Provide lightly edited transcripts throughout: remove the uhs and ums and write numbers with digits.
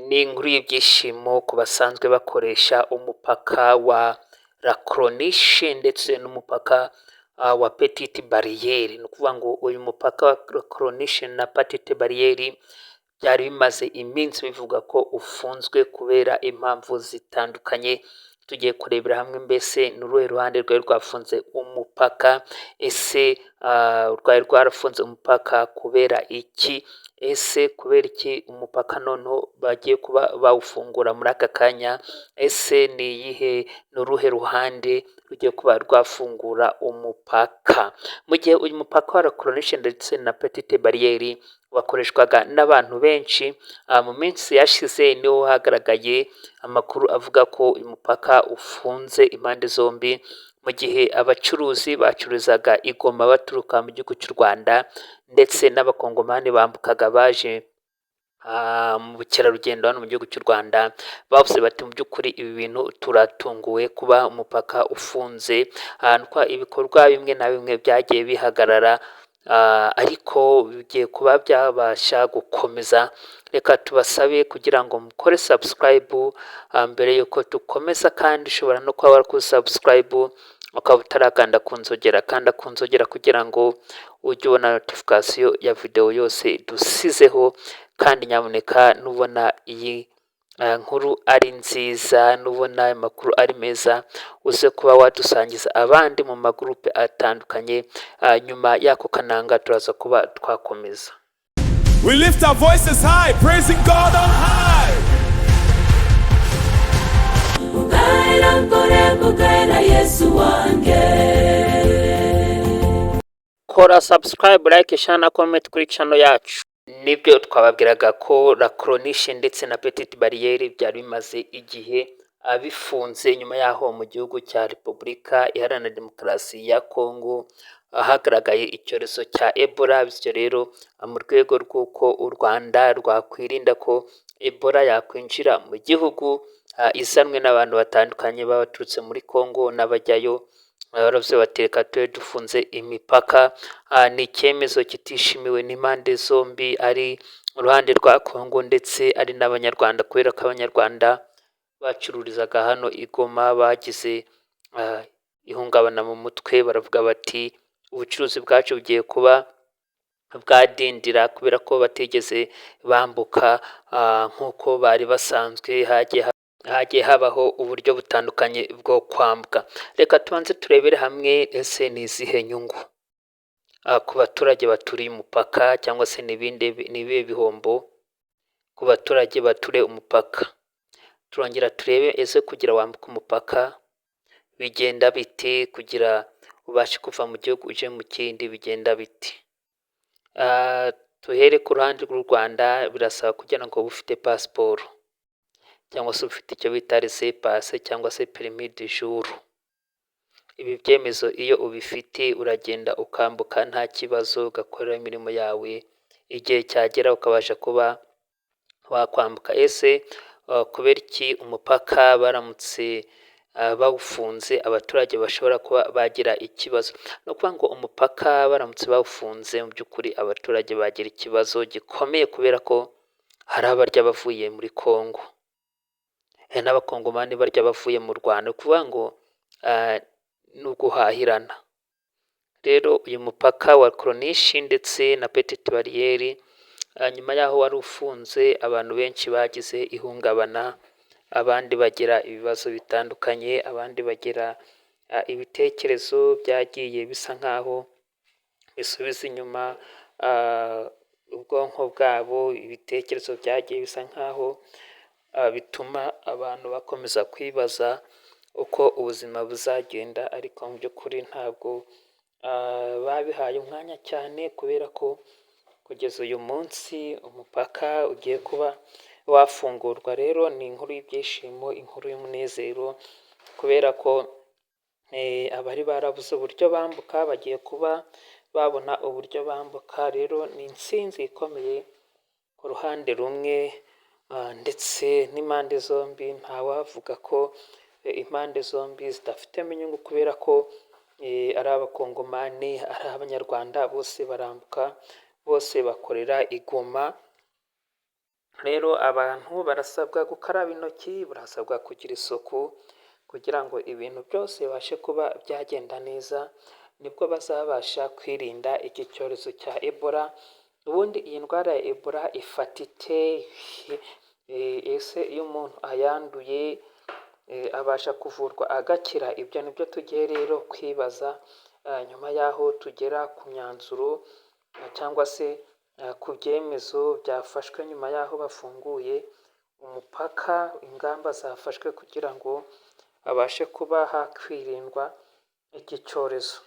Ni inkuru y'ibyishimo ku basanzwe bakoresha umupaka wa La Corniche ndetse n'umupaka wa Petite Barrière. Ni ukuvuga ngo uyu mupaka wa La Corniche na Petite Barrière byari bimaze iminsi bivuga ko ufunzwe kubera impamvu zitandukanye. Tugiye kurebera hamwe mbese ni uruhe ruhande rwari rwafunze umupaka? Ese rwari rwarafunze umupaka kubera iki? Ese kubera iki umupaka noneho bagiye kuba bawufungura muri aka kanya? Ese ni iyihe, ni uruhe ruhande rugiye kuba rwafungura umupaka? Mu gihe uyu mupaka wa La Corniche ndetse na Petite Barrière wakoreshwaga n'abantu benshi, mu minsi yashize niho hagaragaye amakuru avuga ko uyu mupaka ufunze impande zombi, mu gihe abacuruzi bacururizaga i Goma baturuka mu gihugu cy'u Rwanda ndetse n'Abakongomani bambukaga baje mu bukerarugendo hano mu gihugu cy'u Rwanda, bavuze bati: "Mu by'ukuri ibi bintu turatunguwe kuba umupaka ufunze." Ibikorwa bimwe na bimwe byagiye bihagarara, ariko bigiye kuba byabasha gukomeza. Reka tubasabe kugira ngo mukore subscribe mbere y'uko dukomeza, kandi ushobora no kuba warakoze subscribe ukaba utarakanda ku nzogera. Kanda ku nzogera kugira ngo ujye ubona notification ya video yose dusizeho. Kandi nyamuneka, nubona iyi nkuru ari nziza, nubona aya makuru ari meza, uze kuba wadusangiza abandi mu magurupe atandukanye. Nyuma y'ako kananga turaza kuba twakomeza. We lift our voices high, praising God on high. Ugaira nkore kugaira Yesu wange. Kora subscribe, like, share na comment kuri channel yacu. Nibyo twababwiraga ko La Corniche ndetse na Petite Barrière byari bimaze igihe bifunze, nyuma yaho mu gihugu cya Repubulika Iharanira Demokarasi ya Kongo hagaragaye icyorezo cya Ebola. Bityo rero, mu rwego rw'uko u Rwanda rwakwirinda ko Ebola yakwinjira mu gihugu izanwe n'abantu batandukanye baba baturutse muri Kongo n'abajyayo, baravuze bati: "Reka tube dufunze imipaka." Ni icyemezo kitishimiwe n'impande zombi, ari uruhande rwa Kongo ndetse ari n'Abanyarwanda, kubera ko Abanyarwanda bacururizaga hano i Goma bagize ihungabana mu mutwe, baravuga bati: "Ubucuruzi bwacu bugiye kuba bwadindira," kubera ko batigeze bambuka nk'uko bari basanzwe. Hagiye habaho uburyo butandukanye bwo kwambuka. Reka tubanze turebere hamwe: ese ni izihe nyungu ku baturage baturiye umupaka, cyangwa se ni ibihe bihombo ku baturage baturiye umupaka? Turongera turebe: ese kugira wambuke umupaka bigenda bite? Kugira ubashe kuva mu gihugu uje mu kindi bigenda bite? Tuhere ku ruhande rw'u Rwanda. Birasaba kugira ngo ube ufite pasiporo cyangwa se ufite icyo bita laissez-passer cyangwa se permis de séjour. Ibi byemezo iyo ubifite uragenda ukambuka nta kibazo, ugakora imirimo yawe, igihe cyagera ukabasha kuba wakwambuka. Ese kubera iki umupaka baramutse bawufunze abaturage bashobora kuba bagira ikibazo? Ni ukuvuga ngo umupaka baramutse bawufunze, mu by'ukuri abaturage bagira ikibazo gikomeye, kubera ko hari abarya bavuye muri Kongo, hari n'Abakongomani barya bavuye mu Rwanda. Ni ukuvuga ngo ni uguhahirana. Rero uyu mupaka wa Corniche ndetse na Petite Barrière, nyuma y'aho wari ufunze, abantu benshi bagize ihungabana, abandi bagira ibibazo bitandukanye, abandi bagira ibitekerezo byagiye bisa nk'aho bisubiza inyuma ubwonko bwabo, ibitekerezo byagiye bisa nk'aho bituma abantu bakomeza kwibaza uko ubuzima buzagenda. Ariko mu by'ukuri ntabwo babihaye umwanya cyane, kubera ko kugeza uyu munsi umupaka ugiye kuba wafungurwa. Rero ni inkuru y'ibyishimo, inkuru y'umunezero, kubera ko abari barabuze uburyo bambuka bagiye kuba babona uburyo bambuka. Rero ni intsinzi ikomeye ku ruhande rumwe ndetse n'impande zombi. Ntawavuga ko impande zombi zidafitemo inyungu, kubera ko ari Abakongomani, ari Abanyarwanda, bose barambuka, bose bakorera i Goma. Rero abantu barasabwa gukaraba intoki, barasabwa kugira isuku kugira ngo ibintu byose bibashe kuba byagenda neza, nibwo bazabasha kwirinda iki cyorezo cya Ebola. Ubundi iyi ndwara ya Ebola ifata ite? Ese iyo umuntu ayanduye abasha kuvurwa agakira? Ibyo nibyo tugiye rero kwibaza nyuma y'aho tugera ku myanzuro cyangwa se ku byemezo byafashwe nyuma y'aho bafunguye umupaka, ingamba zafashwe kugira ngo habashe kuba hakwirindwa iki cyorezo.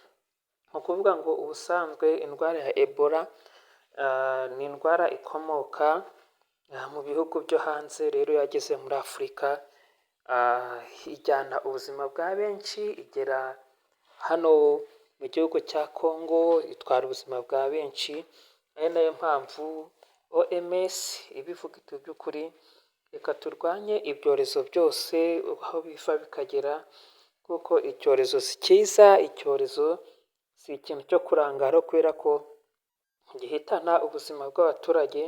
Ni ukuvuga ngo ubusanzwe indwara ya Ebola ni indwara ikomoka mu bihugu byo hanze, rero yageze muri Afurika ijyana ubuzima bwa benshi, igera hano mu gihugu cya Congo itwara ubuzima bwa benshi, ari nayo mpamvu OMS ibivuga iti by'ukuri reka turwanye ibyorezo byose aho biva bikagera, kuko icyorezo si cyiza, icyorezo si ikintu cyo kurangara kubera ko gihitana ubuzima bw'abaturage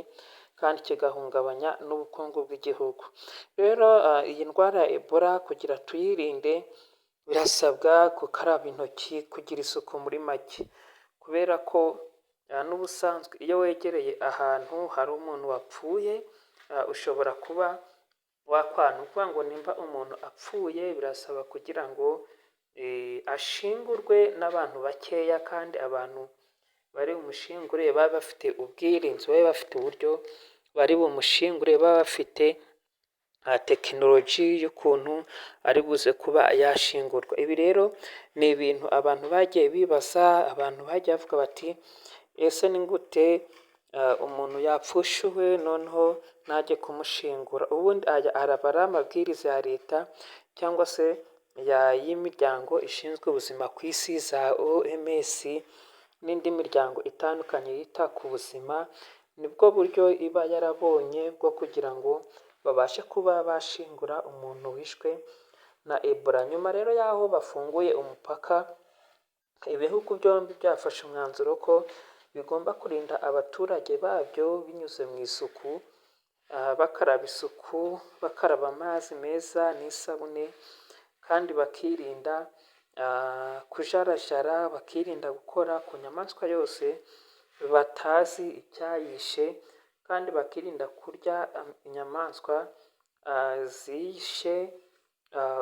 kandi kigahungabanya n'ubukungu bw'igihugu. Rero iyi ndwara ya Ebola kugira tuyirinde birasabwa gukaraba intoki, kugira isuku muri make, kubera ko n'ubusanzwe iyo wegereye ahantu hari umuntu wapfuye ushobora kuba wakwandura. Ni ukuvuga ngo nimba umuntu apfuye birasaba kugira ngo ashingurwe n'abantu bakeya, kandi abantu bari bumushingure babe bafite ubwirinzi, babe bafite uburyo bari bumushingure, babe bafite tekinoloji y'ukuntu ari buze kuba yashingurwa. Ibi rero ni ibintu abantu bagiye bibaza, abantu bagiye bavuga bati ese ni gute umuntu yapfusha uwe noneho najye kumushingura? Ubundi aya araba ari amabwiriza ya leta cyangwa se y'imiryango ishinzwe ubuzima ku isi za OMS n'indi miryango itandukanye yita ku buzima, nibwo buryo iba yarabonye bwo kugira ngo babashe kuba bashingura umuntu wishwe na Ebola. Nyuma rero y'aho bafunguye umupaka, ibihugu byombi byafashe umwanzuro ko bigomba kurinda abaturage babyo binyuze mu isuku, bakaraba isuku, bakaraba amazi meza n'isabune, kandi bakirinda kujarajara, bakirinda gukora ku nyamaswa yose batazi icyayishe, kandi bakirinda kurya inyamaswa ziyishe.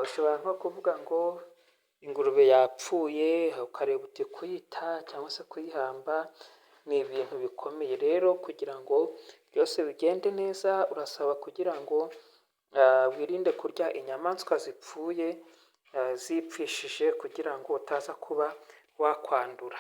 Ushobora nko kuvuga ngo ingurube yapfuye, ukareba uti kuyita cyangwa se kuyihamba ni ibintu bikomeye. Rero kugira ngo byose bigende neza, urasaba kugira ngo wirinde kurya inyamaswa zipfuye zipfishije kugira ngo utaza kuba wakwandura.